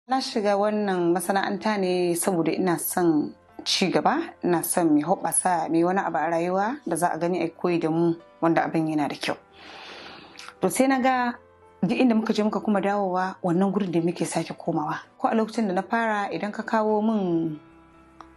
Na shiga wannan masana'anta ne saboda ina son ci gaba, ina son mai hoɓasa, mai wani abu a rayuwa da za a gani a koyi da mu, wanda abin yana da kyau. To sai na ga duk inda muka je muka kuma dawowa, wannan gurin da muke sake komawa. Ko a lokacin da na fara, idan ka kawo min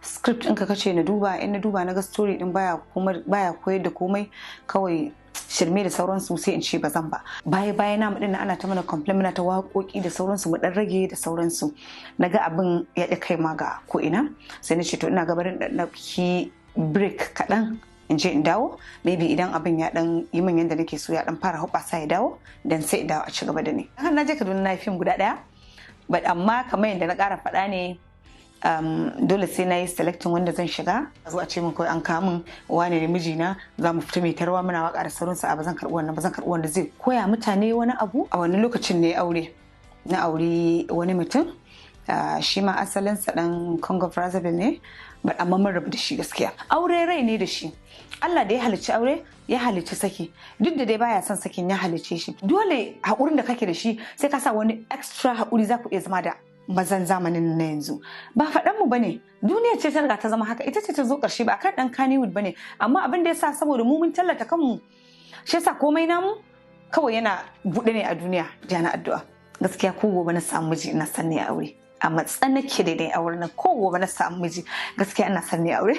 script ɗinka kace na duba, in na duba na ga story ɗin baya kuma baya koyar da komai, kawai shirme da sauransu, sai in ce ba zan ba. Baya baya na din ana ta mana complain, muna ta waƙoƙi da sauransu, mu dan rage da sauransu. Na ga abin ya ƙi kai ma ga ko ina, sai na ce to ina gabarin da ɗauki break kaɗan, in je in dawo. Maybe idan abin ya dan yi min yadda nake so, ya dan fara hoɓasa, ya dawo dan sai in dawo a ci gaba da ni. Na je Kaduna, na yi fim guda ɗaya, but amma kamar yadda na ƙara faɗa ne, dole sai na yi selecting wanda zan shiga. A zo a ce min kawai an kawo min wane ne mijina, za mu fita mai tarwa muna waka da sauransu, a ba zan karɓi wannan ba. Zan karɓi wanda zai koya mutane wani abu. A wani lokacin ne aure, na auri wani mutum, shi ma asalinsa dan Congo Brazzaville ne, but amma mun rabu da shi. Gaskiya aure rai ne da shi. Allah da ya halicci aure ya halicci saki, duk da dai baya son sakin, ya halicce shi. Dole haƙurin da kake da shi sai ka sa wani extra haƙuri. Za ku iya zama da mazan zamanin na yanzu. Ba faɗan mu bane, duniya ce ta riga ta zama haka, ita ce ta zo ƙarshe, ba kan ɗan Kannywood bane. Amma abin da yasa, saboda mu mun tallata kanmu, shi yasa komai namu kawai yana buɗe ne a duniya. Jana addu'a, gaskiya ko gobe na samu miji, ina son ne aure. A matsa nake daidai auren nan. Ko gobe na samu miji, gaskiya ina son ne aure.